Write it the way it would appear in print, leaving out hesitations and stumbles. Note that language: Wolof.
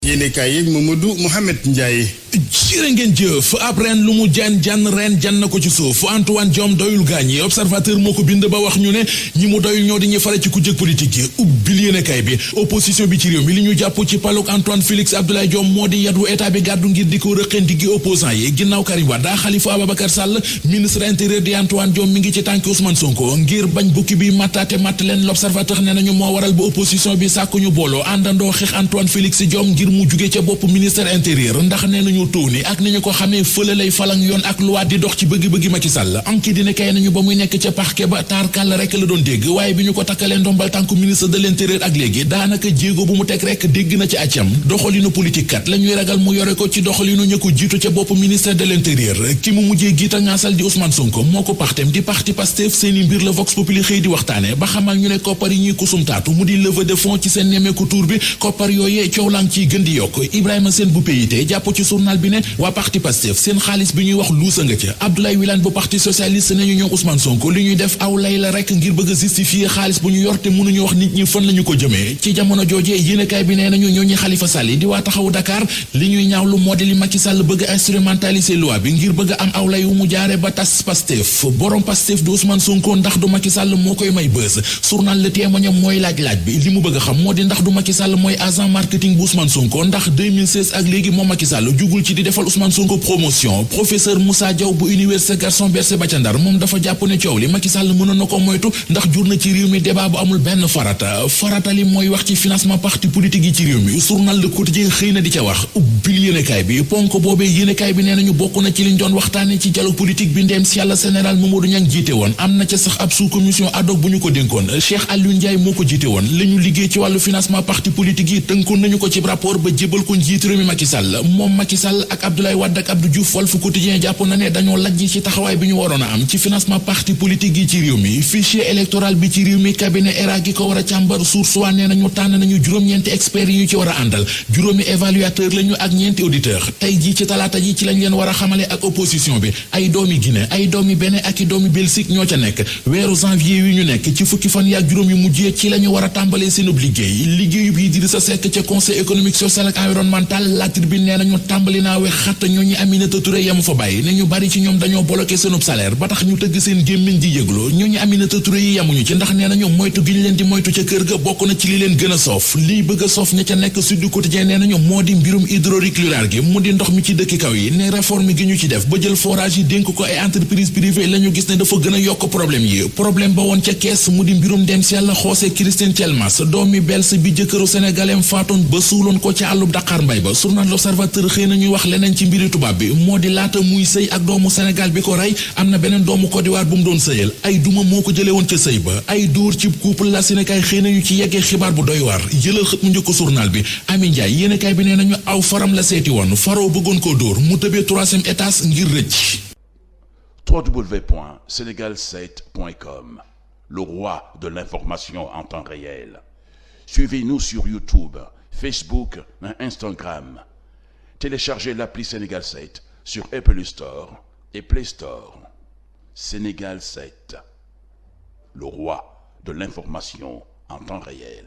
yéene kaay yeeg Mamadou Mouhamed Ndiaye. jërë ngeen jëf ab ren lu mu jan ren jan na ko ci suuf Antoine Diome doyul gaañi observateur moo ko bind ba wax ñu ne ñi mu doyul ñoo di ñu fare ci ku jëg politique yi ubbil yéenekaay bi opposition bi ci réew mi li ñu jàpp ci paluk Antoine Félix Abdoulaye Diome moo di yadu état bi gàddu ngir di ko rëqenti gi opposant yi ginnaaw Karim Wade Khalifa Ababacar Sall ministre intérieur di Antoine Diome mi ngi ci tànki Ousmane Sonko ngir bañ bukki bi mattaate matt leen l'observateur ne nañu moo waral ba opposition bi sàkku ñu booloo àndandoo xeex Antoine Félix Diome ngir mu jugee ca bopp ministère intérieur ndax nee nañu tuuni ak ni ñu ko xamee fële lay falang yoon ak loi di dox ci bëgg-bëggi Macky Sall enquête dina kay nañu ba muy nekk ca parquet ba taarkal rek la doon dégg waaye bi ñu ko takkalee ndombal tànku ministre de l'intérieur ak léegi daanaka jéego bu mu teg rek dégg na ci accam doxalinu politique kat la ñuy ragal mu yore ko ci doxalinu ñu ko jiitu ca bopp ministère de l'intérieur ki mu mujjee giita ngaasal di Ousmane Sonko moo ko partem di parti Pastef seeni mbir la Vox Populi xëy di waxtaane ba xamal ñu ne koppar yi ñuy kusumtaatu mu di levée de fonds ci seen nemeeku tour bi koppar yooyee coow lang ciy gën di yokk Ibrahima Sène bu PIT jàpp ci journal bi ne waa parti Pastef seen xaalis bi ñuy wax luusa nga ca Abdoulaye Wilane bu parti socialiste nañu ñoom Ousmane Sonko li ñuy def aw lay la rek ngir bëgg a justifier xaalis bu ñu yor te mënuñu wax nit ñi fan lañu ko jëmee ci jamono joojee yéenekaay bi nee nañu ñooñu Khalifa Sall yi di waa taxawu Dakar li ñuy ñaawlu moo di li Macky Sall bëgg a instrumentaliser loi bi ngir bëgg a am aw lay wu mu jaare ba tas Pastef borom Pastef di Ousmane Sonko ndax du Macky Sall moo koy may bës journal Le Témoin mooy laaj bi li mu bëgg a xam moo di ndax du Macky Sall mooy agent marketing bu Ousmane Sonko ndax 2016 ak léegi moom Macky Sall jugul ci di defal Ousmane Sonko promotion professeur Moussa Diaw bu université Gaston Berger ba ca Ndar moom dafa jàpp ne coow li Macky Sall mënoon na ko moytu ndax jur na ci réew mi débat bu amul benn farata li mooy wax ci financement parti politique yi ci réew mi journal Le Quotidien xëy na di ca wax ubbil yéenekaay bi ponk boobee yéenekaay bi nee nañu bokk na ci liñ doon waxtaane ci dialogue politique bi ndeem si yàlla général Mamadou Niang jiite woon am na ca sax ab sous-commission ad hoc bu ñu ko dénkoon Cheikh Aliou Ndiaye moo ko jiite woon la ñu liggéey ci wàllu financement parti politique yi tënkoon nañu ko ci rapport ba jébal ko njiit réew mi Macky Sall moom Macky Sall ak Abdoulaye Wade ak Abdou Diouf Walf Quotidien jàpp na ne dañoo lajj ci taxawaay bi ñu waroon a am ci financement parti politique yi ci réew mi fichier électoral bi ci réew mi cabinet ERA gi ko war a càmbar source waa nee nañu tànn nañu juróom-ñeenti experts yi ñu ci war a àndal juróomi évaluateur lañu ak ñeenti auditeur tey jii ci talaata ji ci lañ leen war a xamale ak opposition bi ay doomi Guinée ay doomi Bénin ak i doomi Belgique ñoo ca nekk weeru janvier wi ñu nekk ci fukki fan yaak juróom yu mujjee ci la ñu war a tàmbalee seenub liggéeyub Idrissa Seck ca conseil économique social ak environnemental La Tribune nee nañu tàmbali naa we xatt ñooñu Aminata Touré yamu fa bàyyi ne ñu bari ci ñoom dañoo bloqué seenub salaire ba tax ñu tëgg seen gémmiñ di yëgloo ñooñu Aminata Touré yi yamuñu ci ndax nee nañu moytu gi ñu leen di moytu ca kër ga bokk na ci li leen gën a soof lii bëgg a soof ña ca nekk Sud Quotidien nee nañu moo di mbirum hydraulique rural gi mu di ndox mi ci dëkki kaw yi ne réforme gi ñu ci def ba jël forage yi dénk ko ay entreprise privée la ñu gis ne dafa gën a yokk problème yi problème ba woon ca kees mu di mbirum dem si yàlla xoose Christine Thielmas doomi Bels bi jëkkëru sénégalais faatoon ba suuloon ko ci àllub Dakar Mbay ba journal L'Observateur xëy nañuy wax leneen ci mbiri tubaab bi moo di laata muy sëy ak doomu Sénégal bi ko rey am na beneen doomu Côte d'Ivoire bu mu doon sëyal ay duma moo ko jëlee woon ca sëy ba ay dóor ci couple la Sénégal xëy nañu ci yeggee xibaar bu doy waar jëlal xët mu njëkk journal bi Ami Ndiaye yéenekaay bi nee nañu aw faram la seeti woon faroo bëggoon koo dóor mu tëbee 3e étage ngir rëcc. www.senegal7.com, le roi de l'information en temps réel. Suivez-nous sur YouTube, Facebook et Instagram. Téléchargez l'appli Sénégal 7 sur Apple Store et Play Store. Sénégal 7, le roi de l'information en temps réel.